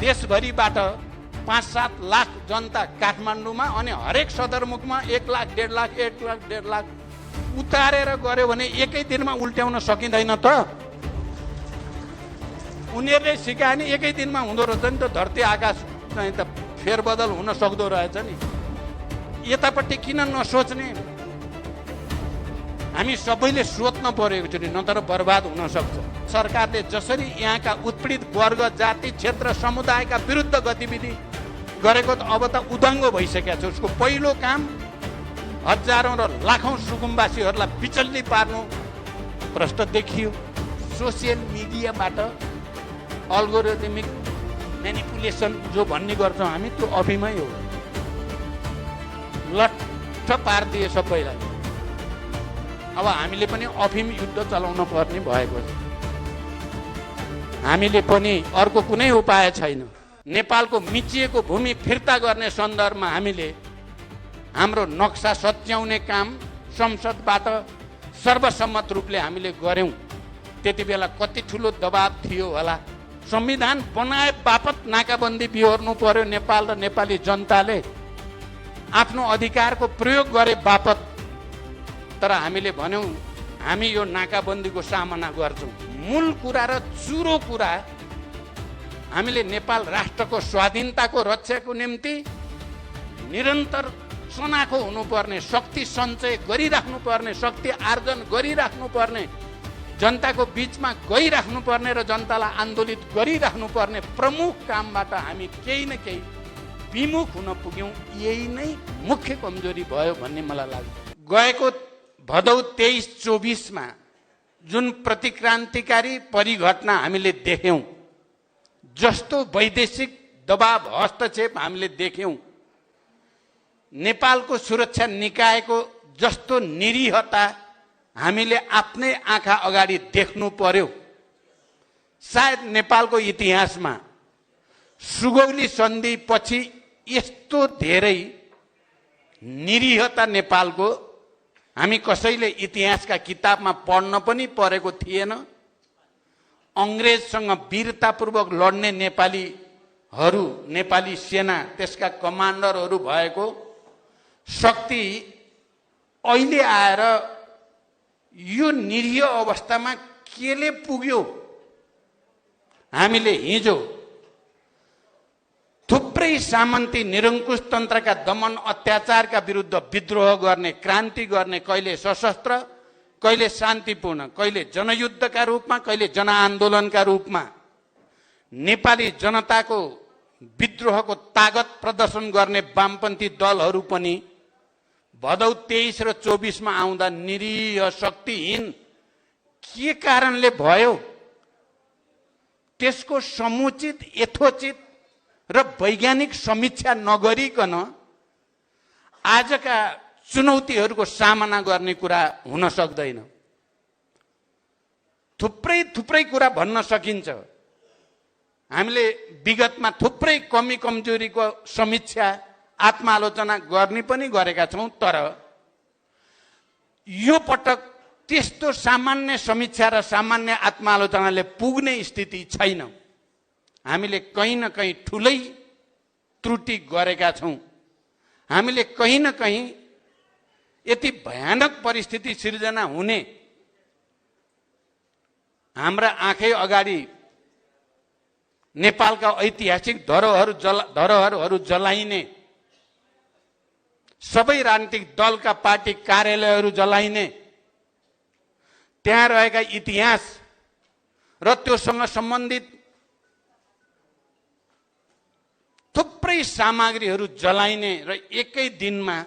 देशभरिबाट 5-7 लाख जनता काठमाडौँमा अनि हरेक सदरमुखमा 1 लाख 1.5 लाख 1 लाख 1.5 लाख उतारेर गर्यो भने एकै दिनमा उल्ट्याउन सकिँदैन त। उनीहरूले सिकाए नि एकै दिनमा हुँदो रहेछ नि त। धरती आकाश चाहिँ त फेरबदल हुन सक्दो रहेछ नि। यतापट्टि किन नसोच्ने? हामी सबैले सोच्न परेको छ नि, नत्र बर्बाद हुन सक्छ। सरकारले जसरी यहाँका उत्पीडित वर्ग, जाति, क्षेत्र, समुदायका विरुद्ध गतिविधि गरेको त अब त उदङ्ग भइसकेको छ। उसको पहिलो काम हजारौं र लाखौं सुकुम्बासीहरूलाई विचल्ली पार्नु प्रष्ट देखियो। सोसियल मिडियाबाट अल्गोरिदमिक म्यानिपुलेसन जो भन्ने गर्छौँ हामी, त्यो अफिमै हो। लट्ठ पारिदिए सबैलाई। अब हामीले पनि अफिम युद्ध चलाउन पर्ने भएको छ। हामीले पनि अर्को कुनै उपाय छैन। नेपालको मिचिएको भूमि फिर्ता गर्ने सन्दर्भमा हामीले हाम्रो नक्सा सच्याउने काम संसदबाट सर्वसम्मत रूपले हामीले गर्यौं। त्यति बेला कति ठुलो दबाब थियो होला। संविधान बनाए बापत नाकाबन्दी बिहोर्नु पर्यो नेपाल र नेपाली जनताले, आफ्नो अधिकारको प्रयोग गरे बापत। तर हामीले भन्यौं हामी यो नाकाबन्दीको सामना गर्छौं। मूल कुरा र चुरो कुरा हामीले नेपाल राष्ट्रको स्वाधीनताको रक्षाको निम्ति निरन्तर चनाखो हुनुपर्ने, शक्ति सञ्चय गरिराख्नु पर्ने, शक्ति आर्जन गरिराख्नु पर्ने, जनताको बीचमा गइराख्नु पर्ने र जनतालाई आन्दोलित गरिराख्नु पर्ने प्रमुख कामबाट हामी केही न केही विमुख हुन पुग्यौं। यही नै मुख्य कमजोरी भयो भन्ने मलाई लाग्छ। गएको भदौ 23-24 जुन प्रतिक्रान्तिकारी परिघटना हामीले देख्यौं, जस्तो वैदेशिक दबाव हस्तक्षेप हामीले देख्यौं, नेपालको सुरक्षा निकायको जस्तो निरीहता हामीले आफ्नै आँखा अगाडि देख्नु पर्यो। सायद नेपालको इतिहासमा सुगौली सन्धि पछि यस्तो धेरै निरीहता नेपालको हामी कसैले इतिहासका किताबमा पढ्न पनि परेको थिएन। अंग्रेजसँग वीरतापूर्वक लड्ने नेपालीहरू, नेपाली सेना, त्यसका कमान्डरहरू भएको शक्ति अहिले आएर यो निरीह अवस्थामा केले पुग्यो? हामीले हिजो थुप्रै सामन्ती निरङ्कुश तन्त्रका दमन अत्याचारका विरुद्ध विद्रोह गर्ने, क्रान्ति गर्ने, कहिले सशस्त्र, कहिले शान्तिपूर्ण, कहिले जनयुद्धका रूपमा, कहिले जनआन्दोलनका रूपमा नेपाली जनताको विद्रोहको तागत प्रदर्शन गर्ने वामपन्थी दलहरू पनि भदौ 23 र 24 आउँदा निरीह शक्तिहीन के कारणले भयो? त्यसको समुचित, यथोचित र वैज्ञानिक समीक्षा नगरिकन आजका चुनौतीहरूको सामना गर्ने कुरा हुन सक्दैन। थुप्रै कुरा भन्न सकिन्छ। हामीले विगतमा थुप्रै कमी कमजोरीको समीक्षा, आत्मालोचना गर्ने पनि गरेका छौं। तर यो पटक त्यस्तो सामान्य समीक्षा र सामान्य आत्मालोचनाले पुग्ने स्थिति छैन। हामीले कहीँ न कहीँ ठुलै त्रुटि गरेका छौं। हामीले कहीँ न कहीँ यति भयानक परिस्थिति सिर्जना हुने, हाम्रा आँखै अगाडि नेपालका ऐतिहासिक धरोहरहरू जलाइने, सबै राजनीतिक दलका पार्टी कार्यालयहरू जलाइने, त्यहाँ रहेका इतिहास र त्योसँग सम्बन्धित थुप्रै सामग्रीहरू जलाइने र एकै दिनमा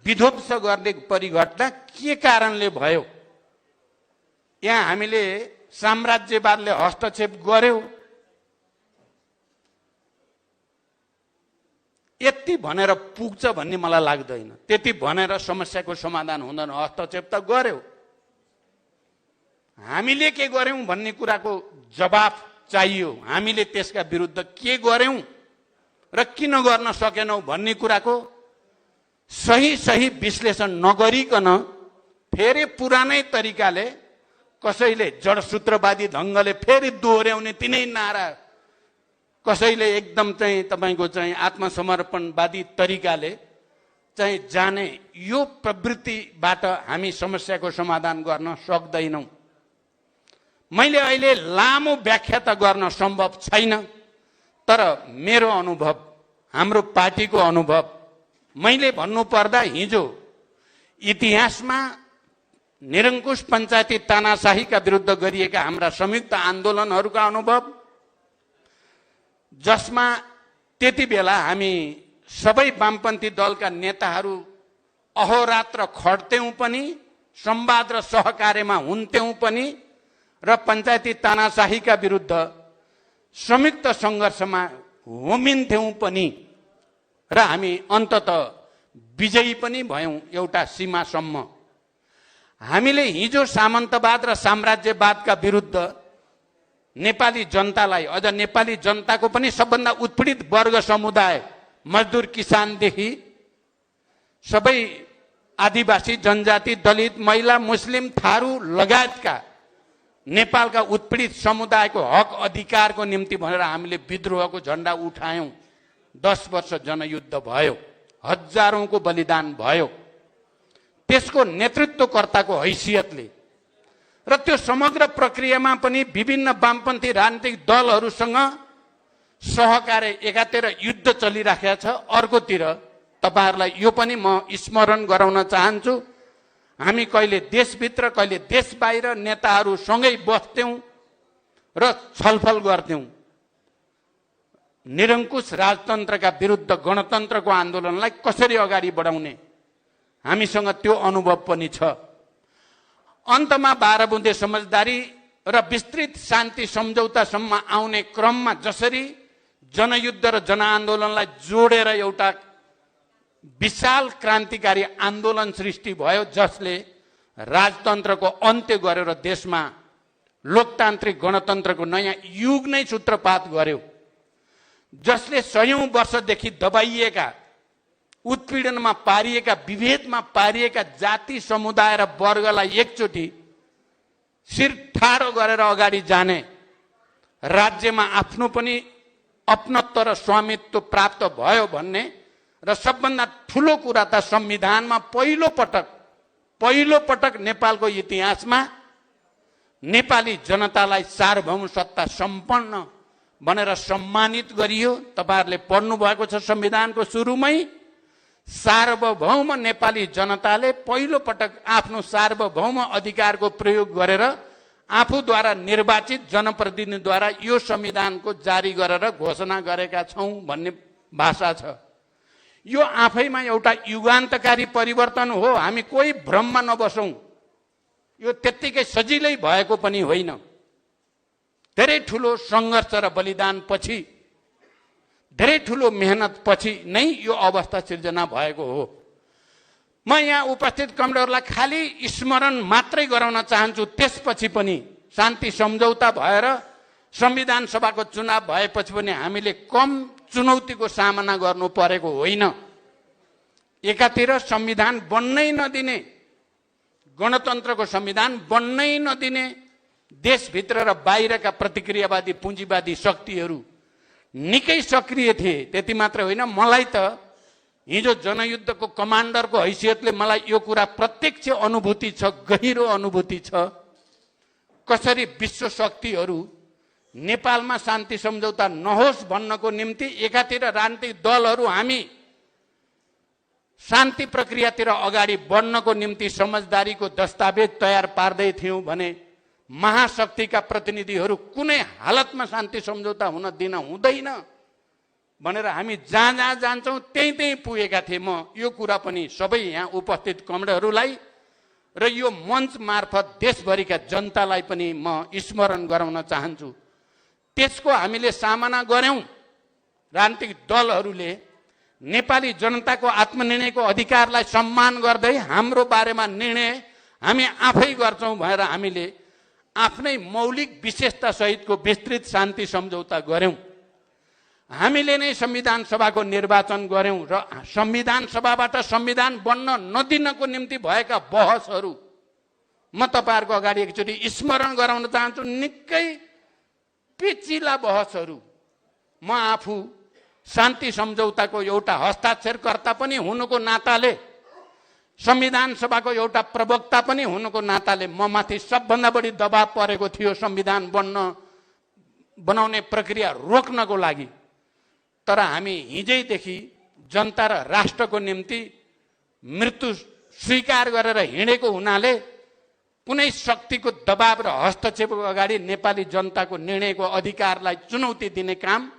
विध्वंस गर्ने परिघटना के कारणले भयो? यहाँ हामीले साम्राज्यवादले हस्तक्षेप गर्यो, यति भनेर पुग्छ भन्ने मलाई लाग्दैन। त्यति भनेर समस्याको समाधान हुँदैन। हस्तक्षेप त गर्यो, हामीले के गर्यौं भन्ने कुराको जवाफ चाहियो। हामीले त्यसका विरुद्ध के गर्यौं र किन गर्न सकेनौं भन्ने कुराको सही विश्लेषण नगरिकन फेरि पुरानै तरिकाले कसैले जडसूत्रवादी ढंगले फेरि दोहोर्याउने तिनै नारा कसैले एकदम चाहिँ तपाईको चाहिँ आत्मसमर्पणवादी तरिकाले चाहिँ जाने यो प्रवृत्तिबाट हामी समस्याको समाधान गर्न सक्दैनौँ। मैले अहिले लामो व्याख्या त गर्न सम्भव छैन, तर मेरो अनुभव, हाम्रो पार्टीको अनुभव, मैले भन्नुपर्दा हिजो इतिहासमा निरङ्कुश पञ्चायती तानाशाहीका विरुद्ध गरिएका हाम्रा संयुक्त आन्दोलनहरूका अनुभव, जसमा त्यति बेला हामी सबै वामपन्थी दलका नेताहरू अहोरात्र खट्थ्यौँ पनि, संवाद र सहकार्यमा हुन्थ्यौँ पनि र पञ्चायती तानाशाहीका विरुद्ध संयुक्त सङ्घर्षमा होमिन्थ्यौँ पनि र हामी अन्ततः विजयी पनि भयौँ एउटा सीमासम्म। हामीले हिजो सामन्तवाद र साम्राज्यवादका विरुद्ध नेपाली जनतालाई, अझ नेपाली जनताको पनि सबभन्दा उत्पीडित वर्ग समुदाय, मजदुर किसानदेखि सबै आदिवासी जनजाति, दलित, महिला, मुस्लिम, थारू लगायतका नेपालका उत्पीडित समुदायको हक अधिकारको निम्ति भनेर हामीले विद्रोहको झण्डा उठायौँ। 10 वर्ष जनयुद्ध भयो, हजारौंको बलिदान भयो। त्यसको नेतृत्वकर्ताको हैसियतले र त्यो समग्र प्रक्रियामा पनि विभिन्न वामपन्थी राजनीतिक दलहरूसँग सहकार्य, एकातिर युद्ध चलिराखेको छ, अर्कोतिर तपाईहरुलाई यो पनि म स्मरण गराउन चाहन्छु, हामी कहिले देशभित्र कहिले देश बाहिर नेताहरू सँगै बस्थ्यौं र छलफल गर्थ्यौं। निरङ्कुश राजतन्त्रका विरुद्ध गणतन्त्रको आन्दोलनलाई कसरी अगाडि बढाउने, हामीसँग त्यो अनुभव पनि छ। अन्तमा 12 बुँदे समझदारी र विस्तृत शान्ति सम्झौतासम्म आउने क्रममा जसरी जनयुद्ध र जनआन्दोलनलाई जोडेर एउटा विशाल क्रान्तिकारी आन्दोलन सृष्टि भयो, जसले राजतन्त्रको अन्त्य गरेर देशमा लोकतान्त्रिक गणतन्त्रको नयाँ युग नै सूत्रपात गर्यो, जसले 100औं वर्षदेखि दबाइएका, उत्पीडनमा पारिएका, विभेदमा पारिएका जाति, समुदाय र वर्गलाई एकचोटि शिर ठाडो गरेर अगाडि जाने, राज्यमा आफ्नो पनि अपनत्व र स्वामित्व प्राप्त भयो भन्ने र सबभन्दा ठुलो कुरा त संविधानमा पहिलो पटक नेपालको इतिहासमा नेपाली जनतालाई सार्वभौम सत्ता सम्पन्न भनेर सम्मानित गरियो। तपाईहरुले पढ्नु भएको छ संविधानको सुरुमै, सार्वभौम नेपाली जनताले पहिलो पटक आफ्नो सार्वभौम अधिकारको प्रयोग गरेर आफूद्वारा निर्वाचित जनप्रतिनिधिद्वारा यो संविधानको जारी गरेर घोषणा गरेका छौं भन्ने भाषा छ। यो आफैमा एउटा युगान्तकारी परिवर्तन हो, हामी कोही भ्रममा नबसौं। यो त्यत्तिकै सजिलै भएको पनि होइन, धेरै ठुलो संघर्ष र बलिदान पछि, धेरै ठुलो मेहनत पछि नै यो अवस्था सिर्जना भएको हो। म यहाँ उपस्थित कमरेडहरूलाई खाली स्मरण मात्रै गराउन चाहन्छु। त्यसपछि पनि शान्ति सम्झौता भएर संविधान सभाको चुनाव भएपछि पनि हामीले कम चुनौतीको सामना गर्नु परेको होइन। एकातिर संविधान बन्नै नदिने, गणतन्त्रको संविधान बन्नै नदिने देशभित्र र बाहिरका प्रतिक्रियावादी पुँजीवादी शक्तिहरू निकै सक्रिय थिए। त्यति मात्र होइन, मलाई त हिजो जनयुद्धको कमान्डरको हैसियतले मलाई यो कुरा प्रत्यक्ष अनुभूति छ, गहिरो अनुभूति छ, कसरी विश्व शक्तिहरू नेपालमा शान्ति सम्झौता नहोस् भन्नको निम्ति एकातिर राजनीतिक दलहरू हामी शान्ति प्रक्रियातिर अगाडि बढ्नको निम्ति समझदारीको दस्तावेज तयार पार्दै थियौं भने महाशक्तिका प्रतिनिधिहरू कुनै हालतमा शान्ति सम्झौता हुन दिन हुँदैन भनेर हामी जहाँ जहाँ जान्छौं त्यही पुगेका थिए। म यो कुरा पनि सबै यहाँ उपस्थित कमरेडहरूलाई र यो मञ्च मार्फत देशभरिका जनतालाई पनि म स्मरण गराउन चाहन्छु। त्यसको हामीले सामना गर्यौं। राजनीतिक दलहरूले नेपाली जनताको आत्मनिर्णयको अधिकारलाई सम्मान गर्दै हाम्रो बारेमा निर्णय हामी आफै गर्छौं भनेर हामीले आफ्नै मौलिक विशेषता सहितको विस्तृत शान्ति सम्झौता गर्यौं। हामीले नै संविधान सभाको निर्वाचन गर्यौं र संविधान सभाबाट संविधान बन्न नदिनको निम्ति भएका बहसहरू म तपाईहरुको अगाडि एकचोटि स्मरण गराउन चाहन्छु। निकै पेचिला बहसहरू, म आफू शान्ति सम्झौताको एउटा हस्ताक्षरकर्ता पनि हुनुको नाताले, संविधान सभाको एउटा प्रवक्ता पनि हुनुको नाताले म माथि सबभन्दा बढी दबाब परेको थियो संविधान बनाउने प्रक्रिया रोक्नको लागि। तर हामी हिजैदेखि जनता र राष्ट्रको निम्ति मृत्यु स्वीकार गरेर हिँडेको हुनाले कुनै शक्तिको दबाब र हस्तक्षेपको अगाडि नेपाली जनताको निर्णयको अधिकारलाई चुनौती दिने काम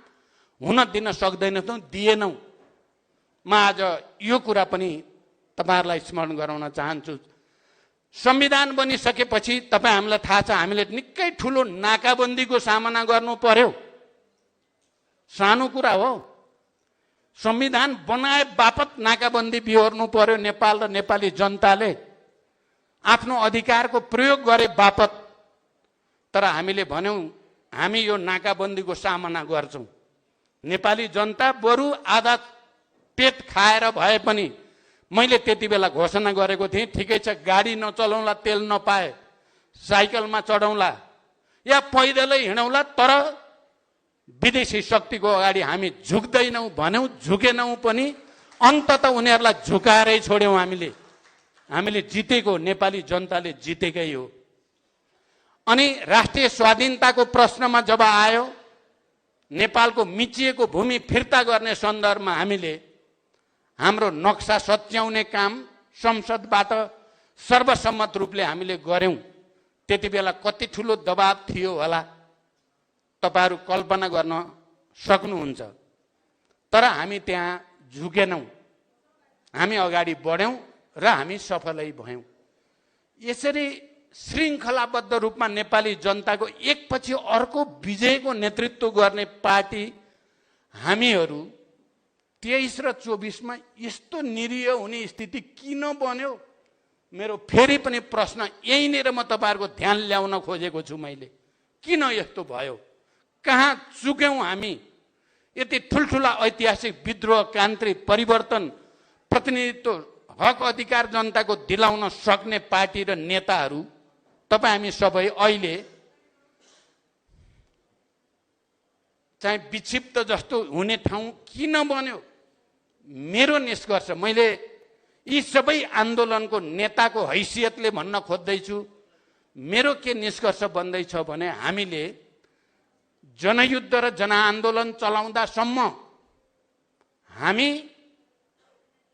हुन दिन सक्दैनौँ, दिएनौँ। म आज यो कुरा पनि तपाईहरुलाई स्मरण गराउन चाहन्छु। संविधान बनिसकेपछि तपाईँ हामीलाई थाहा छ हामीले निकै ठुलो नाकाबन्दीको सामना गर्नु पर्यो। सानो कुरा हो। संविधान बनाए बापत नाकाबन्दी बिहोर्नु पर्यो नेपाल र नेपाली जनताले आफ्नो अधिकारको प्रयोग गरे बापत। तर हामीले भन्यौं हामी यो नाकाबन्दीको सामना गर्छौं। नेपाली जनता बरु आधा पेट खाएर भए पनि मैले त्यति बेला घोषणा गरेको थिएँ, ठिकै छ गाडी नचलाउँला, तेल नपाए साइकलमा चढौँला या पैदलै हिँडौँला, तर विदेशी शक्तिको अगाडि हामी झुक्दैनौँ भन्यौं, झुकेनौँ पनि। अन्ततः उनीहरूलाई झुकाएरै छोड्यौं। हामीले जितेको, नेपाली जनताले जितेकै हो। अनि राष्ट्रिय स्वाधीनताको प्रश्नमा जब आयो, नेपालको मिचिएको भूमि फिर्ता गर्ने सन्दर्भमा हामीले हाम्रो नक्सा सच्याउने काम संसदबाट सर्वसम्मत रूपले हामीले गर्यौं। त्यति बेला कति ठुलो दबाब थियो होला तपाईहरु कल्पना गर्न सक्नुहुन्छ। तर हामी त्यहाँ झुकेनौं, हामी अगाडि बढ्यौं र हामी सफलै भयौं। यसरी श्रृङ्खलाबद्ध रूपमा नेपाली जनताको एकपछि अर्को विजयको नेतृत्व गर्ने पार्टी हामीहरू 23 र 24 मा यस्तो निरीह हुने स्थिति किन बन्यो? मेरो फेरि पनि प्रश्न यहीँनिर म तपाईहरुको ध्यान ल्याउन खोजेको छु। मैले किन यस्तो भयो? कहाँ चुक्यौं हामी? यति ठुलठुला ऐतिहासिक विद्रोह, क्रान्ति, परिवर्तन, प्रतिनिधित्व, हक अधिकार जनताको दिलाउन सक्ने पार्टी र नेताहरू तपाईँ हामी सबै अहिले चाहिँ विक्षिप्त जस्तो हुने ठाउँ किन बन्यो? मेरो निष्कर्ष, मैले यी सबै आन्दोलनको नेताको हैसियतले भन्न खोज्दैछु। मेरो के निष्कर्ष बन्दैछ भने हामीले जनयुद्ध र जनआन्दोलन चलाउँदासम्म हामी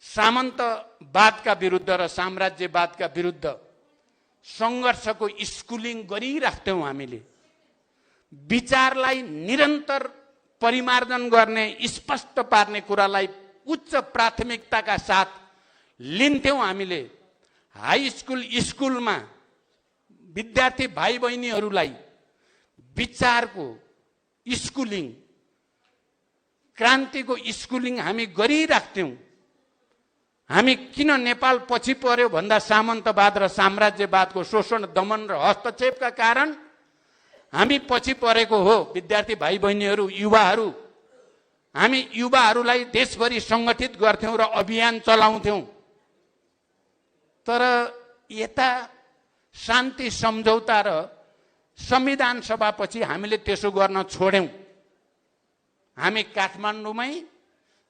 सामन्तवादका विरुद्ध र साम्राज्यवादका विरुद्ध संघर्षको स्कुलिङ गरिराख्थ्यौं। हामीले विचारलाई निरन्तर परिमार्जन गर्ने, स्पष्ट पार्ने कुरालाई उच्च प्राथमिकताका साथ लिन्थ्यौं। हामीले हाई स्कुल, स्कुलमा विद्यार्थी भाइ बहिनीहरूलाई विचारको स्कुलिङ, क्रान्तिको स्कुलिङ हामी गरिराख्थ्यौं। हामी किन नेपाल पछि पर्यो भन्दा सामन्तवाद र साम्राज्यवादको शोषण, दमन र हस्तक्षेपका कारण हामी पछि परेको हो। विद्यार्थी भाइ बहिनीहरू, युवाहरू, हामी युवाहरूलाई देशभरि संगठित गर्थ्यौं र अभियान चलाउँथ्यौं। तर यता शान्ति सम्झौता र संविधान सभापछि हामीले त्यसो गर्न छोड्यौं। हामी काठमाडौँमै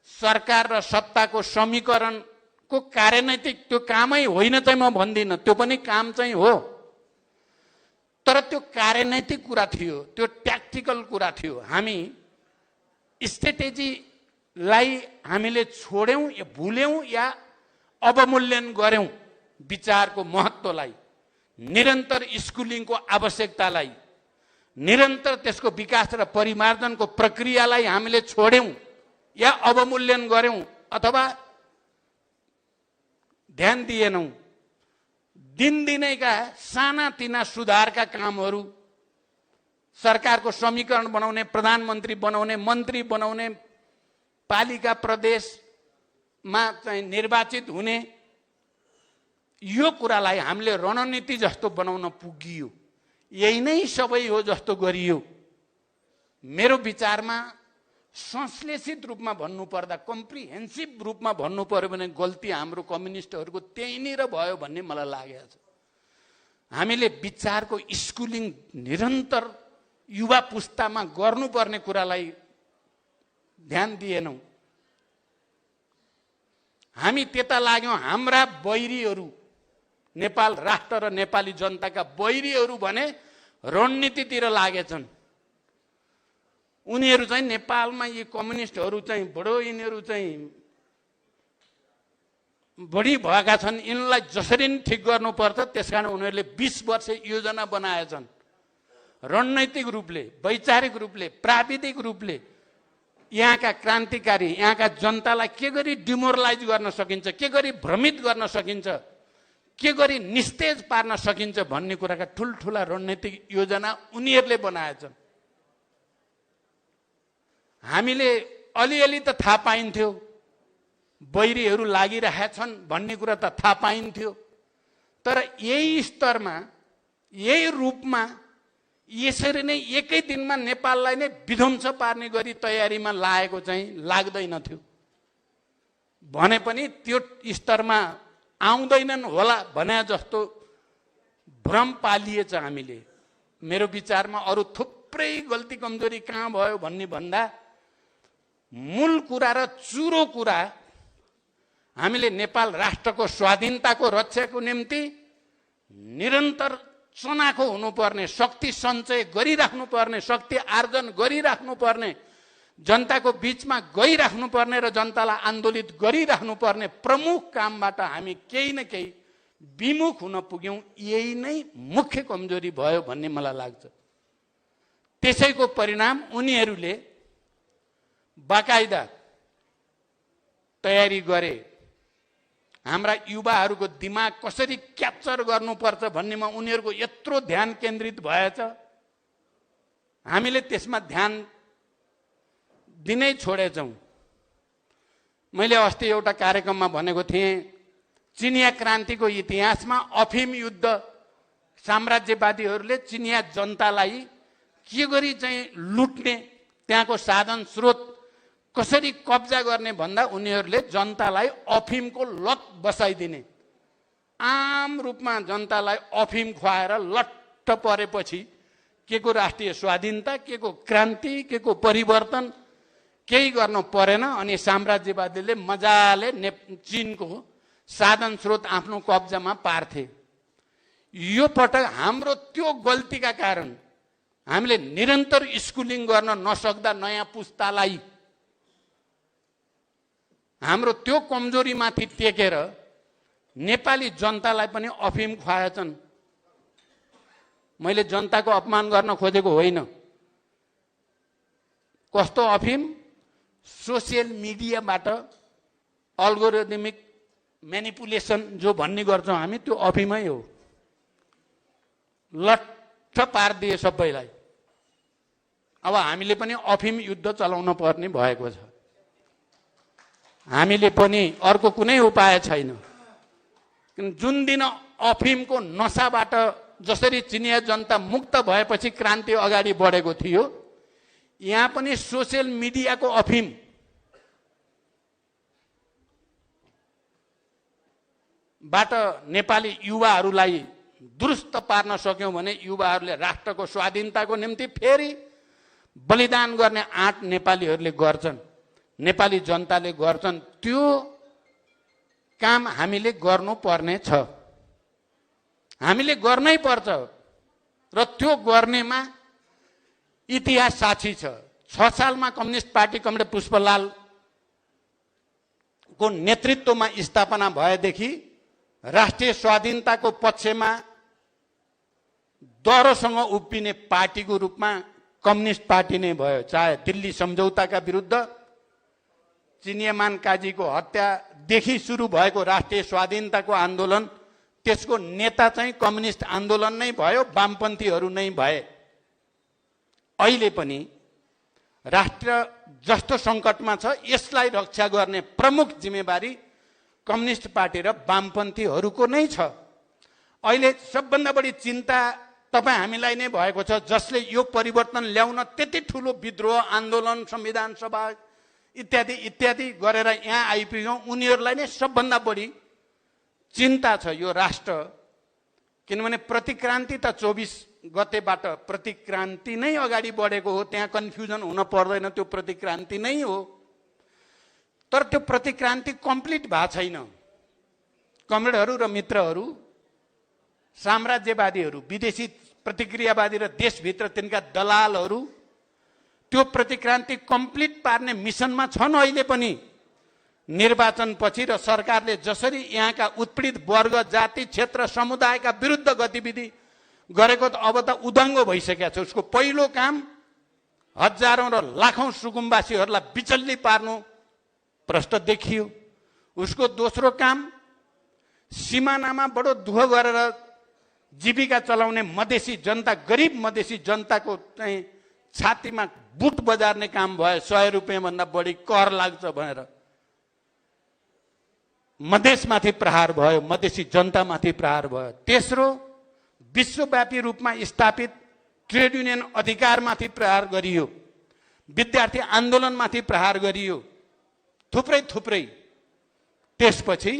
सरकार र सत्ताको समीकरणको कार्यनैतिक त्यो कामै होइन चाहिँ म भन्दिनँ, त्यो पनि काम चाहिँ हो। तर त्यो कार्यनैतिक कुरा थियो, त्यो ट्याक्टिकल कुरा थियो। हामी स्ट्रेटेजीलाई हामीले छोड्यौं या भुल्यौं या अवमूल्यन गर्यौं। विचारको महत्त्वलाई, निरन्तर स्कुलिङको आवश्यकतालाई, निरन्तर त्यसको विकास र परिमार्जनको प्रक्रियालाई हामीले छोड्यौं या अवमूल्यन गर्यौं अथवा ध्यान दिएनौं। दिनदिनैका सानातिना सुधारका कामहरू, सरकारको समीकरण बनाउने, प्रधानमन्त्री बनाउने, मन्त्री बनाउने, पालिका प्रदेशमा चाहिँ निर्वाचित हुने, यो कुरालाई हामीले रणनीति जस्तो बनाउन पुगियो। यही नै सबै हो जस्तो गरियो। मेरो विचारमा संश्लेषित रूपमा भन्नुपर्दा, कम्प्रिहेन्सिभ रूपमा भन्नु पर्यो भने गल्ती हाम्रो कम्युनिस्टहरूको त्यहीँनिर भयो भन्ने मलाई लागेको छ। हामीले विचारको स्कुलिङ निरन्तर युवा पुस्तामा गर्नुपर्ने कुरालाई ध्यान दिएनौं। हामी त्यता लाग्यौं, हाम्रा बैरीहरू, नेपाल राष्ट्र र नेपाली जनताका बैरीहरू भने रणनीतितिर लागेछन्। उनीहरू चाहिँ नेपालमा यी कम्युनिस्टहरू चाहिँ बडो यिनीहरू चाहिँ बढी भएका छन्, यिनलाई जसरी नि ठिक गर्नुपर्छ, त्यसकारण उनीहरूले 20 वर्ष योजना बनाएछन्। रणनैतिक रूपले, वैचारिक रूपले, प्राविधिक रूपले यहाँका क्रान्तिकारी, यहाँका जनतालाई के गरी डिमोरलाइज गर्न सकिन्छ, के गरी भ्रमित गर्न सकिन्छ, के गरी निस्तेज पार्न सकिन्छ भन्ने कुराका ठुल्ठुला रणनीतिक योजना उनीहरूले बनाएछन्। हामीले अलिअलि त थाहा पाइन्थ्यो, बैरीहरू लागिरहेछन् भन्ने कुरा त थाहा पाइन्थ्यो, तर यही स्तरमा, यही रूपमा, यसरी नै एकै दिनमा नेपाललाई नै विध्वंस पार्ने गरी तयारीमा लागेको चाहिँ लाग्दैन थियो। भने पनि त्यो स्तरमा आउँदैनन् होला भने जस्तो भ्रम पालिएछ हामीले। मेरो विचारमा अरू थुप्रै गल्ती कमजोरी कहाँ भयो भन्ने भन्दा मूल कुरा र चुरो कुरा हामीले नेपाल राष्ट्रको स्वाधीनताको रक्षाको निम्ति निरन्तर चनाखो हुनुपर्ने, शक्ति सञ्चय गरिराख्नुपर्ने, शक्ति आर्जन गरिराख्नुपर्ने, जनताको बीचमा गइराख्नुपर्ने र जनतालाई आन्दोलित गरिराख्नुपर्ने प्रमुख कामबाट हामी केही न केही विमुख हुन पुग्यौं। यही नै मुख्य कमजोरी भयो भन्ने मलाई लाग्छ। त्यसैको परिणाम उनीहरूले बाकायदा तयारी गरे। हाम्रा युवाहरूको दिमाग कसरी क्याप्चर गर्नुपर्छ भन्नेमा उनीहरूको यत्रो ध्यान केन्द्रित भएछ, हामीले त्यसमा ध्यान दिनै छोडेछौँ। मैले अस्ति एउटा कार्यक्रममा भनेको थिएँ, चिनिया क्रान्तिको इतिहासमा अफिम युद्ध साम्राज्यवादीहरूले चिनिया जनतालाई के गरी चाहिँ लुट्ने, त्यहाँको साधन स्रोत कसरी कब्जा गर्ने भन्दा उनीहरूले जनतालाई अफिमको लत बसाइदिने। आम रूपमा जनतालाई अफिम खुवाएर लट्ट परेपछि के को राष्ट्रिय स्वाधीनता, के को क्रान्ति, के को परिवर्तन केही गर्न परेन। अनि साम्राज्यवादीले मजाले चीनको साधन स्रोत आफ्नो कब्जामा पार्थे। यो पटक हाम्रो त्यो गल्तीका कारण हामीले निरन्तर स्कुलिङ गर्न नसक्दा नयाँ पुस्तालाई हाम्रो त्यो कमजोरीमाथि टेकेर नेपाली जनतालाई पनि अफिम खुवाएछन्। मैले जनताको अपमान गर्न खोजेको होइन। कस्तो अफिम? सोसियल मिडियाबाट अल्गोरिदमिक म्यानिपुलेसन जो भन्ने गर्छौँ हामी, त्यो अफिमै हो। लट्ठ पारिदिए सबैलाई। अब हामीले पनि अफिम युद्ध चलाउन पर्ने भएको छ। हामीले पनि अर्को कुनै उपाय छैन। जुन दिन अफिमको नसाबाट जसरी चिनिया जनता मुक्त भएपछि क्रान्ति अगाडि बढेको थियो, यहाँ पनि सोसियल मिडियाको अफिम बाट नेपाली युवाहरूलाई दुरुस्त पार्न सक्यौं भने युवाहरूले राष्ट्रको स्वाधीनताको निम्ति फेरि बलिदान गर्ने आँट नेपालीहरूले गर्छन्, नेपाली जनताले गर्छन्। त्यो काम हामीले गर्नुपर्ने छ, हामीले गर्नै पर्छ। र त्यो गर्नेमा इतिहास साक्षी छ। 6 सालमा कम्युनिस्ट पार्टी कमरेड पुष्पलालको नेतृत्वमा स्थापना भएदेखि राष्ट्रिय स्वाधीनताको पक्षमा दह्रोसँग उभिने पार्टीको रूपमा कम्युनिस्ट पार्टी नै भयो। चाहे दिल्ली सम्झौताका विरुद्ध चिनियामान काजीको हत्यादेखि सुरु भएको राष्ट्रिय स्वाधीनताको आन्दोलन, त्यसको नेता चाहिँ कम्युनिस्ट आन्दोलन नै भयो, वामपन्थीहरू नै भए। अहिले पनि राष्ट्र जस्तो सङ्कटमा छ, यसलाई रक्षा गर्ने प्रमुख जिम्मेवारी कम्युनिस्ट पार्टी र वामपन्थीहरूको नै छ। अहिले सबभन्दा बढी चिन्ता तपाईँ हामीलाई नै भएको छ, जसले यो परिवर्तन ल्याउन त्यति ठुलो विद्रोह, आन्दोलन, संविधान सभा इत्यादि इत्यादि गरेर यहाँ आइपुग्यौँ। उनीहरूलाई नै सबभन्दा बढी चिन्ता छ यो राष्ट्र किनभने प्रतिक्रान्ति त 24 गतेबाट प्रतिक्रान्ति नै अगाडि बढेको हो, त्यहाँ कन्फ्युजन हुन पर्दैन, त्यो प्रतिक्रान्ति नै हो। तर त्यो प्रतिक्रान्ति कम्प्लिट भएको छैन। कमरेडहरू र मित्रहरू, साम्राज्यवादीहरू, विदेशी प्रतिक्रियावादी र देशभित्र तिनका दलालहरू त्यो प्रतिक्रान्ति कम्प्लिट पार्ने मिसनमा छन् अहिले पनि। निर्वाचनपछि र सरकारले जसरी यहाँका उत्पीडित वर्ग, जाति, क्षेत्र, समुदायका विरुद्ध गतिविधि गरेको त अब त उदङ्गो भइसकेको छ। उसको पहिलो काम हजारौं र लाखौं सुकुम्बासीहरूलाई बिचल्ली पार्नु प्रष्ट देखियो। उसको दोस्रो काम सिमानामा बडो दुःख गरेर जीविका चलाउने मधेसी जनता, गरिब मधेसी जनताको चाहिँ छातीमा बुट बजार्ने काम भयो। 100 रुपियाँ भन्दा बढी कर लाग्छ भनेर मधेसमाथि प्रहार भयो, मधेसी जनतामाथि प्रहार भयो। तेस्रो, विश्वव्यापी रूपमा स्थापित ट्रेड युनियन अधिकारमाथि प्रहार गरियो, विद्यार्थी आन्दोलनमाथि प्रहार गरियो, थुप्रै। त्यसपछि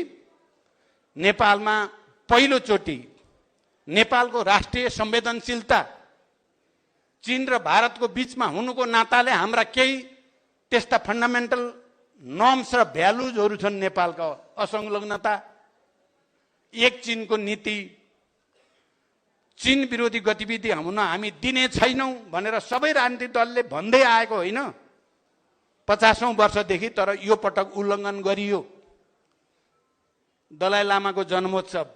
नेपालमा पहिलोचोटि नेपालको राष्ट्रिय संवेदनशीलता चीन र भारतको बीचमा हुनुको नाताले हाम्रा केही त्यस्ता फन्डामेन्टल नर्म्स र भ्यालुजहरू छन्। नेपालको असंलग्नता, एक चीनको नीति, चीन विरोधी गतिविधि हुन हामी दिने छैनौं भनेर सबै राजनीतिक दलले भन्दै आएको होइन 50औं वर्षदेखि। तर यो पटक उल्लङ्घन गरियो। दलाई लामाको जन्मोत्सव,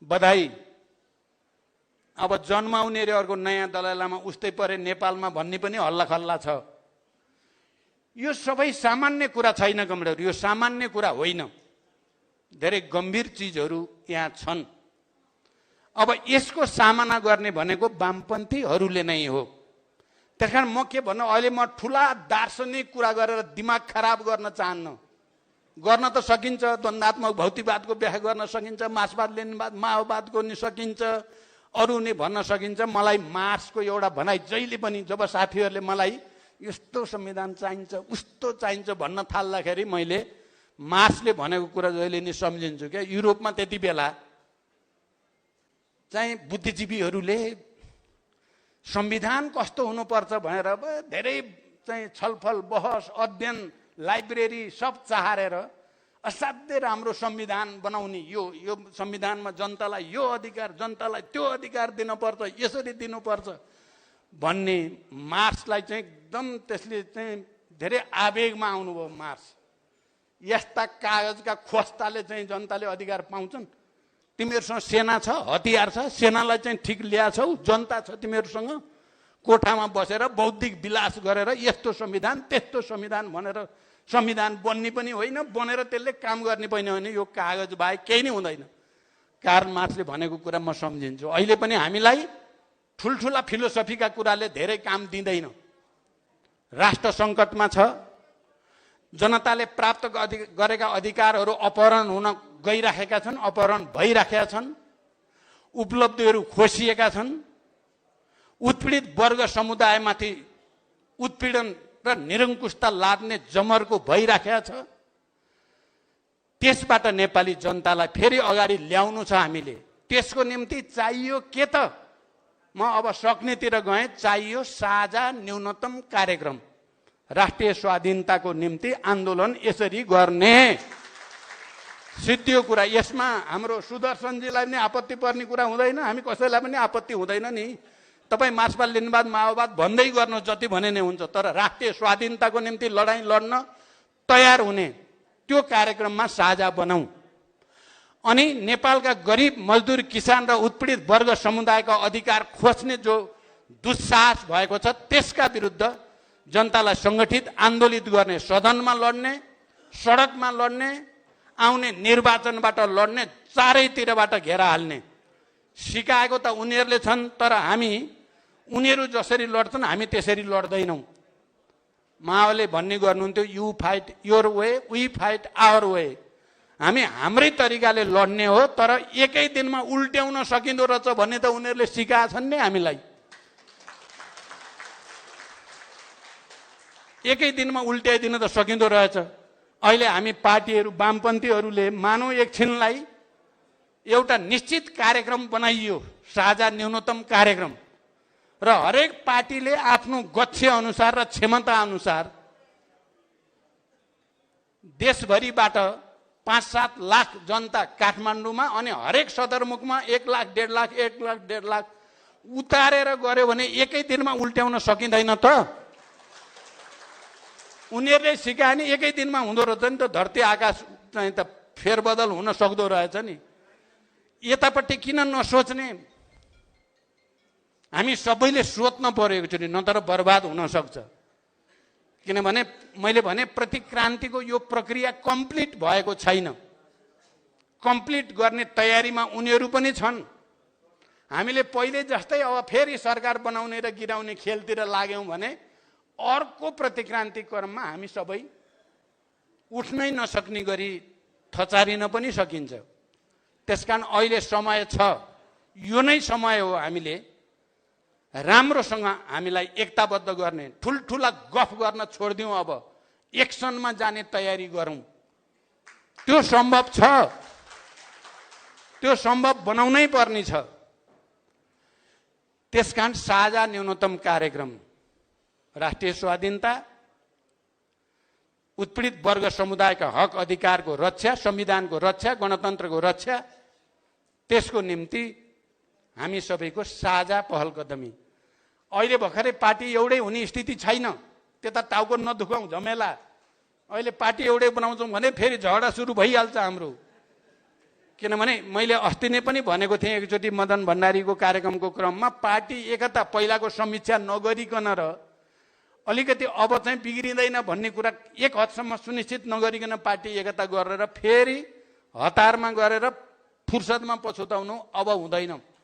बधाई। अब जन्माउनेहरूको नयाँ दलाई लामा उस्तै परे नेपालमा भन्ने पनि हल्लाखल्ला छ। यो सबै सामान्य कुरा छैन कमरेडहरू, यो सामान्य कुरा होइन। धेरै गम्भीर चिजहरू यहाँ छन्। अब यसको सामना गर्ने भनेको वामपन्थीहरूले नै हो। त्यसकारण म के भन्नु, अहिले म ठुला दार्शनिक कुरा गरेर दिमाग खराब गर्न चाहन्न। गर्न त सकिन्छ, द्वन्द्वात्मक भौतिकवादको व्याख्या गर्न सकिन्छ, मार्क्सवाद लेनिनवाद माओवादको नि सकिन्छ, अरू नै भन्न सकिन्छ। मलाई मार्क्सको एउटा भनाइ जहिले पनि, जब साथीहरूले मलाई यस्तो संविधान चाहिन्छ उस्तो चाहिन्छ भन्न थाल्दाखेरि मैले मार्क्सले भनेको कुरा जहिले नि सम्झिन्छु क्या। युरोपमा त्यति बेला चाहिँ बुद्धिजीवीहरूले संविधान कस्तो हुनुपर्छ भनेर धेरै चाहिँ छलफल, बहस, अध्ययन, लाइब्रेरी सब चाहेर असाध्यै राम्रो संविधान बनाउने, यो संविधानमा जनतालाई यो अधिकार, जनतालाई त्यो अधिकार दिनुपर्छ, यसरी दिनुपर्छ भन्ने मार्क्सलाई चाहिँ एकदम त्यसले चाहिँ धेरै आवेगमा आउनुभयो मार्क्स। यस्ता कागजका खोस्ताले चाहिँ जनताले अधिकार पाउँछन्? तिमीहरूसँग सेना छ, हतियार छ, सेनालाई चाहिँ ठिक ल्याछौ, जनता छ तिमीहरूसँग, कोठामा बसेर बौद्धिक विलास गरेर यस्तो संविधान त्यस्तो संविधान भनेर संविधान बन्ने पनि होइन, बनेर त्यसले काम गर्ने पनि होइन। यो कागज बाहेक केही नै हुँदैन। कार्ल मार्क्सले भनेको कुरा म सम्झिन्छु। अहिले पनि हामीलाई ठुल्ठुला फिलोसफीका कुराले धेरै काम दिँदैन। राष्ट्र सङ्कटमा छ, जनताले प्राप्त गरेका अधिकारहरू अपहरण हुन गइराखेका छन्, अपहरण भइराखेका छन्, उपलब्धिहरू खोसिएका छन्, उत्पीडित वर्ग समुदायमाथि उत्पीडन र निरङ्कुशता लाद्ने जमर्को भइराखेका छ। त्यसबाट नेपाली जनतालाई फेरि अगाडि ल्याउनु छ हामीले। त्यसको निम्ति चाहियो के त? म अब सक्नेतिर गएँ। चाहियो साझा न्यूनतम कार्यक्रम, राष्ट्रिय स्वाधीनताको निम्ति आन्दोलन यसरी गर्ने सिद्धियो कुरा। यसमा हाम्रो सुदर्शनजीलाई पनि आपत्ति पर्ने कुरा हुँदैन, हामी कसैलाई पनि आपत्ति हुँदैन नि। तपाईँ मार्क्सवाद लेनिनवाद माओवाद भन्दै गर्नु जति भने नै हुन्छ, तर राष्ट्रिय स्वाधीनताको निम्ति लडाईँ लड्न तयार हुने त्यो कार्यक्रममा साझा बनाऊ। अनि नेपालका गरिब मजदुर, किसान र उत्पीडित वर्ग समुदायका अधिकार खोज्ने जो दुस्साहस भएको छ त्यसका विरुद्ध जनतालाई सङ्गठित आन्दोलित गर्ने, सदनमा लड्ने, सडकमा लड्ने, आउने निर्वाचनबाट लड्ने, चारैतिरबाट घेरा हाल्ने सिकाएको त उनीहरूले छन्। तर हामी उनीहरू जसरी लड्छन् हामी त्यसरी लड्दैनौँ। माओले भन्ने गर्नुहुन्थ्यो, you fight your way, we fight our way. हामी हाम्रै तरिकाले लड्ने हो, तर एकै दिनमा उल्ट्याउन सकिँदो रहेछ भन्ने त उनीहरूले सिकाएछन् नि हामीलाई। एकै दिनमा उल्ट्याइदिन त सकिँदो रहेछ। अहिले हामी पार्टीहरू, वामपन्थीहरूले मानौ एकछिनलाई एउटा निश्चित कार्यक्रम बनाइयो, साझा न्यूनतम कार्यक्रम, र हरेक पार्टीले आफ्नो गच्छे अनुसार र क्षमता अनुसार देशभरिबाट 5-7 लाख जनता काठमाडौँमा अनि हरेक सदरमुखमा 1 लाख 1.5 लाख 1 लाख 1.5 लाख उतारेर गर्यो भने एकै दिनमा उल्ट्याउन सकिँदैन त। उनीहरूले सिकाए नि एकै दिनमा हुँदो रहेछ नि त, धरती आकाश चाहिँ त फेरबदल हुन सक्दो रहेछ नि। यतापट्टि किन नसोच्ने? हामी सबैले सोच्न पर्यो एकचोटि, नत्र बर्बाद हुन सक्छ। किनभने मैले भने प्रतिक्रान्तिको यो प्रक्रिया कम्प्लिट भएको छैन। कम्प्लिट गर्ने तयारीमा उनीहरू पनि छन्। हामीले पहिले जस्तै अब फेरि सरकार बनाउने र गिराउने खेलतिर लाग्यौँ भने अर्को प्रतिक्रान्ति क्रममा हामी सबै उठ्नै नसक्ने गरी थचारिन पनि सकिन्छ। त्यसकारण अहिले समय छ, यो नै समय हो हामीले राम्रोसँग हामीलाई एकताबद्ध गर्ने, ठुल्ठुला गफ गर्न छोडिदिउँ, अब एक्सनमा जाने तयारी गरौँ। त्यो सम्भव छ, त्यो सम्भव बनाउनै पर्ने छ। त्यसकारण साझा न्यूनतम कार्यक्रम, राष्ट्रिय स्वाधीनता, उत्पीडित वर्ग समुदायका हक अधिकारको रक्षा, संविधानको रक्षा, गणतन्त्रको रक्षा, त्यसको निम्ति हामी सबैको साझा पहल कदमी। अहिले भर्खरै पार्टी एउटै हुने स्थिति छैन, त्यता टाउको नदुखाउँ झमेला। अहिले पार्टी एउटै बनाउँछौँ भने फेरि झगडा सुरु भइहाल्छ हाम्रो। किनभने मैले अस्ति नै पनि भनेको थिएँ एकचोटि मदन भण्डारीको कार्यक्रमको क्रममा, पार्टी एकता पहिलाको समीक्षा नगरिकन र अलिकति अब चाहिँ बिग्रिँदैन भन्ने कुरा एक हदसम्म सुनिश्चित नगरिकन पार्टी एकता गरेर फेरि हतारमा गरेर फुर्सदमा पछुताउनु अब हुँदैन।